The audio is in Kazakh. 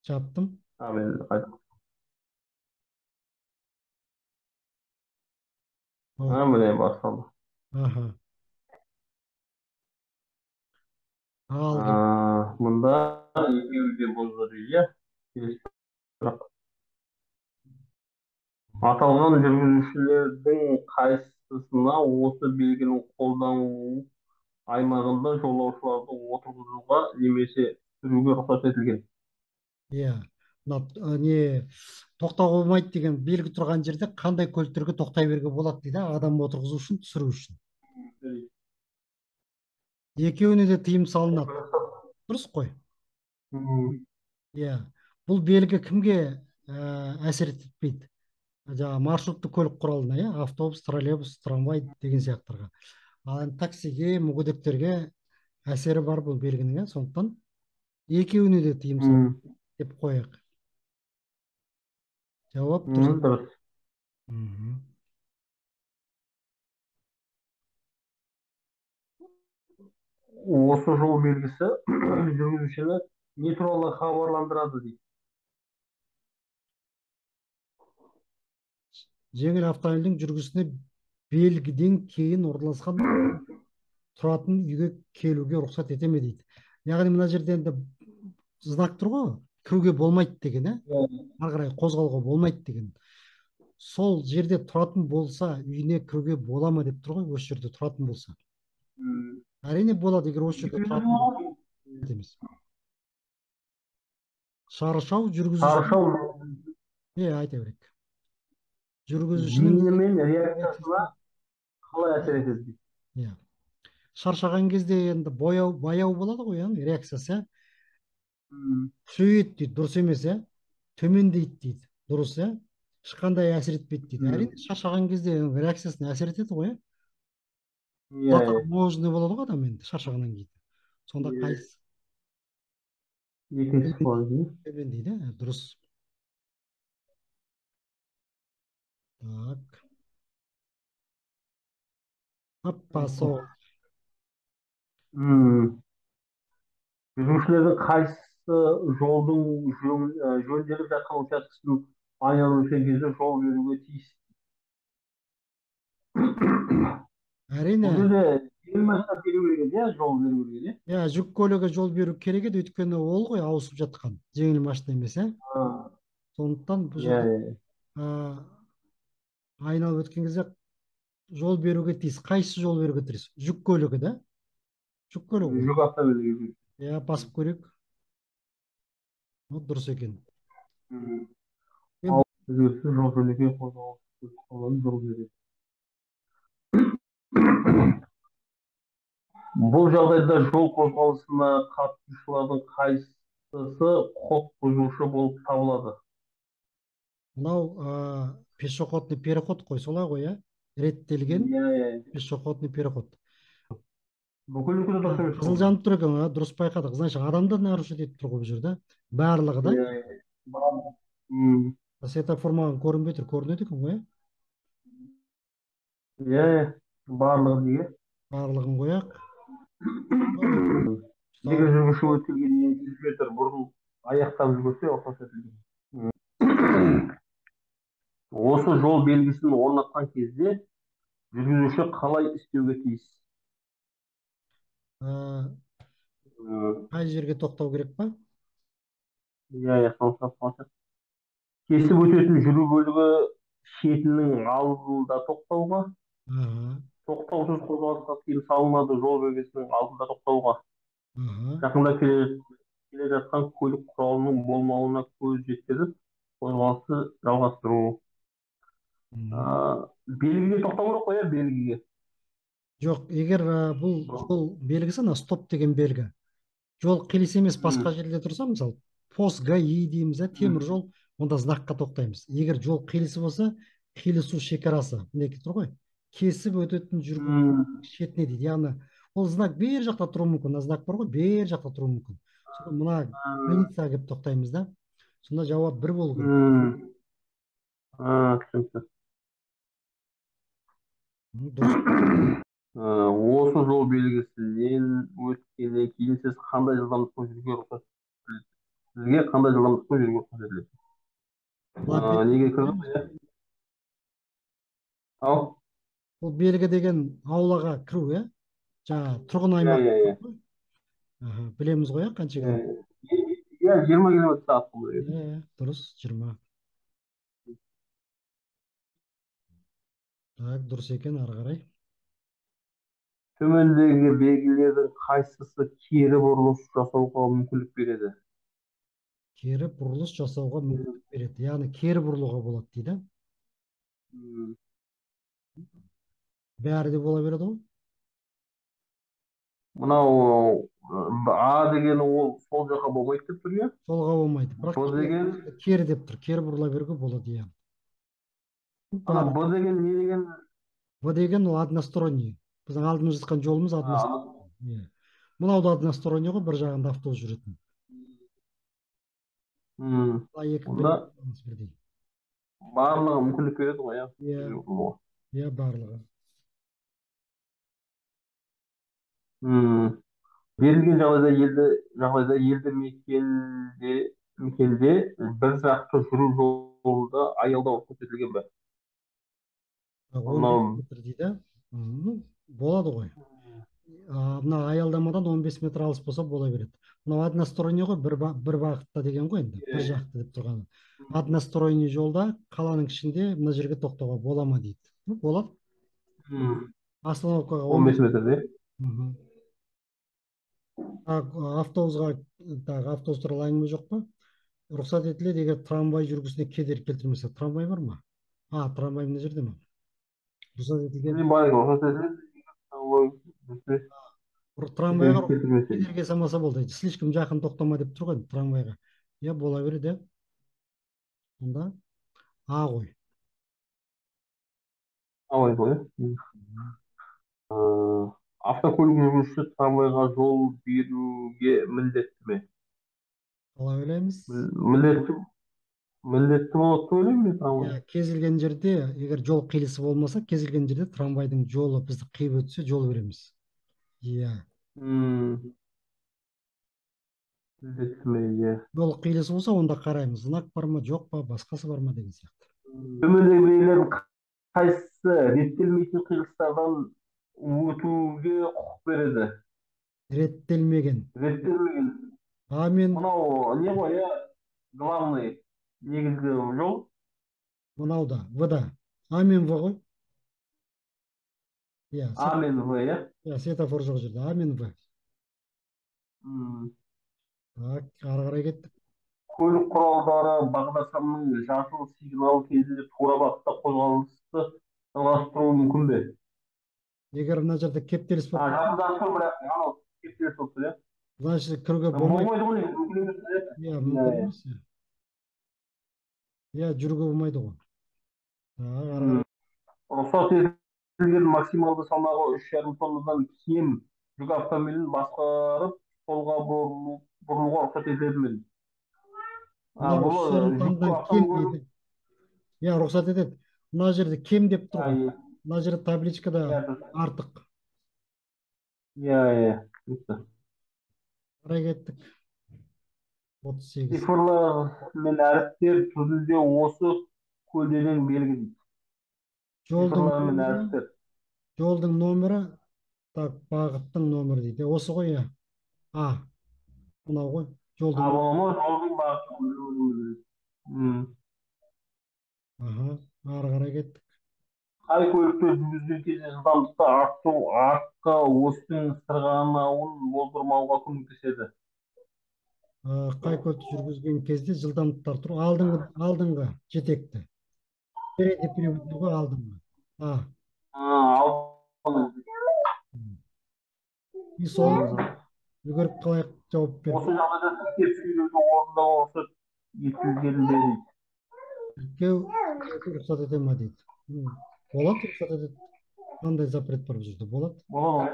Жаптым. А, мен қайта. Вот. А, міне, басталды. Аха. Ал кет. Мында екеуі де бұзды дейді, иә. Келесі сұрақ. Аталған жүргізушілердің қайсысына осы белгінің қолданылу аймағында жолаушыларды отырғызуға немесе түсіруге рұқсат етілген? Иә. Мына не, тоқтауға болмайды деген белгі тұрған жерде қандай көліктерге тоқтай беруге болады дейді, адам отырғызу үшін, түсіру үшін. Екеуіне де тыйым салынады. Дұрыс қой. Иә. Бұл белгі кімге әсер етпейді? Жаңағы маршрутты көлік құралына, иә, автобус, троллейбус, трамвай деген сияқтыларға. Ал енді таксиге, мүгедектерге әсері бар бұл белгінің, иә. Сондықтан екеуіне де тыйым салынады деп қояйық. Жауап дұрыс. Дұрыс. Осы жол белгісі жүргізушіні не туралы хабарландырады дейді? Жеңіл автомобильдің жүргізушісіне белгіден кейін орналасқан тұратын үйге келуге рұқсат ете ме дейді. Яғни мына жерде енді знак тұр ғой, кіруге болмайды деген, ә? Ары қарай қозғалуға болмайды деген. Сол жерде тұратын болса, үйіне кіруге бола ма деп тұр ғой, осы жерде тұратын болса. Әрине болады, егер осы жерде тұратын болса. Емес. Шаршау жүргізуші. Шаршау. Е, айта берейік. Жүргізушінің зейіні мен реакциясына қалай әсер етеді дейді. Иә. Шаршаған кезде енді бояу, баяу болады ғой, яғни реакциясы, иә. Күшейеді дейді, дұрыс емес, иә. Төмендейді дейді, дұрыс, иә. Ешқандай әсер етпейді дейді. Әрине, шаршаған кезде реакциясына әсер етеді ғой, иә. Иә. Заторможенный болады ғой адам енді шаршағаннан кейін. Сонда қайсысы? Екіншісі болады дейді. Төмендейді, дұрыс. Так. Аппа, сол. Жүргізушілердің қайсысы жолдың жөнделіп жатқан учаскесін айналып өткен кезде жол беруге тиіс? Әрине. Бұл жерде жеңіл машина беру керек еді, иә, жол беру керек еді, иә? Жүк көлігі жол беру керек еді, өйткені ол ғой ауысып жатқан, жеңіл машина емес, ә? Сондықтан бұл жерде айналып өткен кезде жол беруге тиіс. Қайсысы жол беруге тиіс? Жүк көлігі да? Жүк көлігі. Жүк автомобилі. Иә, басып көрейік. Дұрыс екен. Ал жүргізуші жол жөнекей қозғалыс жол береді. Бұл жағдайда жол қозғалысына қатысушылардың қайсысы құқық бұзушы болып табылады? Мынау пешеходный переход қой, солай ғой, иә? Реттелген пешеходный переход. Бүкіл дұрыс емес. Қызыл жанып тұр екен, дұрыс байқадық. Значит, адамдар нарушить етіп тұр ғой бұл жерде. Барлығы да. Светофор маған көрінбей тұр, көрінеді екен ғой, иә? Иә, барлығы неге? Барлығын қояқ. Егер жүргізуші өткелгеннен 100 метр бұрын аяқтап жүгірсе, рұқсат етілген. Осы жол белгісін орнатқан кезде жүргізуші қалай істеуге тиіс? Қай жерге тоқтау керек па? Иә, соны сұрап қалсақ. Кесіп өтетін жүру бөлігі шетінің алдында тоқтауға, тоқтаусыз қозғалысқа тыйым салынады жол белгісінің алдында тоқтауға. Жақында келе жатқан көлік құралының болмауына көз жеткізіп, қозғалысты жалғастыру. Белгіге тоқтау керек қой, иә, белгіге. Жоқ, егер бұл жол белгісі, ана стоп деген белгі, жол қиылыс емес басқа жерде тұрса, мысалы, пост ГАИ дейміз, темір жол, онда знакқа тоқтаймыз. Егер жол қиылысы болса, қиылысу шекарасы, мінекей тұр ғой, кесіп өтетін жүргізуші шетіне дейді. Яғни ол знак бер жақта тұруы мүмкін, мына знак бар ғой, бер жақта тұруы мүмкін. Сонда мына границаға келіп тоқтаймыз да. Сонда жауап бір болу керек. Түсінікті. Дұрыс. Осы жол белгісінен өткеннен кейін сіз қандай жылдамдықпен жүруге рұқсат етіледі? Сізге қандай жылдамдықпен жүруге рұқсат етіледі? Мына белгі Неге кірдім, білеміз иә? ғой. Ау. Бұл белгі деген аулаға кіру, иә, жаңағы тұрғын Иә. аймақ. Иә. Аха, білеміз ғой, иә, қанша километр? Иә, 20 километр сағат болу керек. Иә, дұрыс, 20. Так, дұрыс екен, ары қарай. Төмендегі белгілердің қайсысы кері бұрылыс жасауға мүмкіндік береді? Кері бұрылыс жасауға мүмкіндік береді, яғни кері бұрылуға болады дейді. Бәрі де бола береді ғой. Мынау А деген, ол сол жаққа болмайды деп тұр, иә? Солға болмайды, бірақ Б деген кері деп тұр, кері бұрыла беруге болады, иә. Ана Барлық. Б деген не деген? В деген ол односторонний, біздің алдымызда жатқан жолымыз односторонний, иә. Мынау да односторонний ғой, бір жағында автобус жүретін. Мына екі Онда бірдей. барлығы мүмкіндік береді ғой, иә? Иә. Иә, барлығы. Берілген жағдайда елді мекенде бір жақты жүру жолында аялдау рұқсат етілген бе? Он Мынау бес метр дейді. Ну, болады ғой. Мына аялдамадан 15 метр алыс болса, бола береді. Мынау односторонний ғой, бір бағытта деген ғой енді, бір жақты деп тұрғаны. Односторонний жолда, қаланың ішінде мына жерге тоқтауға бола ма дейді. Ну, болады. Остановкаға он 15 бес метрде. Мгм. Так, автобусқа, так, автобус туралы әңгіме жоқ па? Рұқсат етіледі, егер трамвай жүргісіне кедергі келтірмесе. Трамвай бар ма? А, трамвай мына жерде ма? Рұқсат етілген. Бар екен, рұқсат етіледі. Трамвайға Кедергі келтірмесе. кедергі жасамаса болды. Слишком жақын тоқтама деп тұр ғой енді трамвайға. Иә, бола береді, иә. Онда А ғой. Абай ғой, иә. Автокөлік жүргізушісі трамвайға жол беруге міндетті ме? Қалай ойлаймыз? Міндетті болады деп ойлаймын мен трамвай. Иә, кез келген жерде, егер жол қиылысы болмаса, кез келген жерде трамвайдың жолы бізді қиып өтсе, жол береміз, иә. Міндетті ме, иә. Жол қиылысы болса, онда қараймыз, знак бар ма, жоқ па, басқасы бар ма деген сияқты. Төмендегі белгілердің қайсысы реттелмейтін қиылыстардан өтуге құқық береді? Реттелмеген. Реттелмеген. А мен Мынау не ғой, иә, главный, негізгі жол. Мынау да, В да, А мен В ғой, иә. А мен В, иә. Иә, светофор жоқ жерде А мен В. Так, ары қарай кеттік. Көлік құралдары бағдаршамның жасыл сигналы кезінде тура бағытта қозғалысты жалғастыруы мүмкін бе? Егер мына жерде кептеліс болып Жасыл тұр, бірақ анау кептеліс болып тұр, иә. Значит, кіруге болмайды. Болмайды ғой негізі, мүмкін емес, иә. Иә, мүмкін Иә. емес, иә. Иә, жүруге болмайды ғой. Так, ары қарай. Рұқсат етілген максималды салмағы 3,5 тоннадан кем жүк автомобилін басқарып, солға бұрылуға рұқсат етіледі ме? Мынау Бұл үш жарым жүк тоннадан кем автомобиль дейді, иә, рұқсат етеді. Мына жерде кем деп тұр ғой. Иә. Мына жерде табличкада Иә. артық. Иә, түсінікті. Қарай кеттік, 38. Цифрлар мен әріптер түрінде осы көлденең белгі дейді. Жолдың Цифрлар мен номері. әріптер. Жолдың номері, так, бағыттың номері дейді, осы ғой, иә, А, мынау ғой жолдың. Бола ма, жолдың бағыты. Аха, ары қарай кеттік. Қай көлікті жүргізген кезде жылдамдықты арттыру артқы осьтің сырғанауын болдырмауға көмектеседі? Қай көлікті жүргізген кезде жылдамдықты арттыру, алдыңғы жетекті, передний приводной ғой, алдыңғы, А. Алдыңғы. И соны үлгеріп қалайық, жауап бер. Осы жағдайда тіркеп сүйреуді орындауға рұқсат етілген бе дейді. Тіркеу рұқсат ете ма дейді. Болады, рұқсат етеді. Қандай запрет бар бұл жерде? Болады. Болады ғой.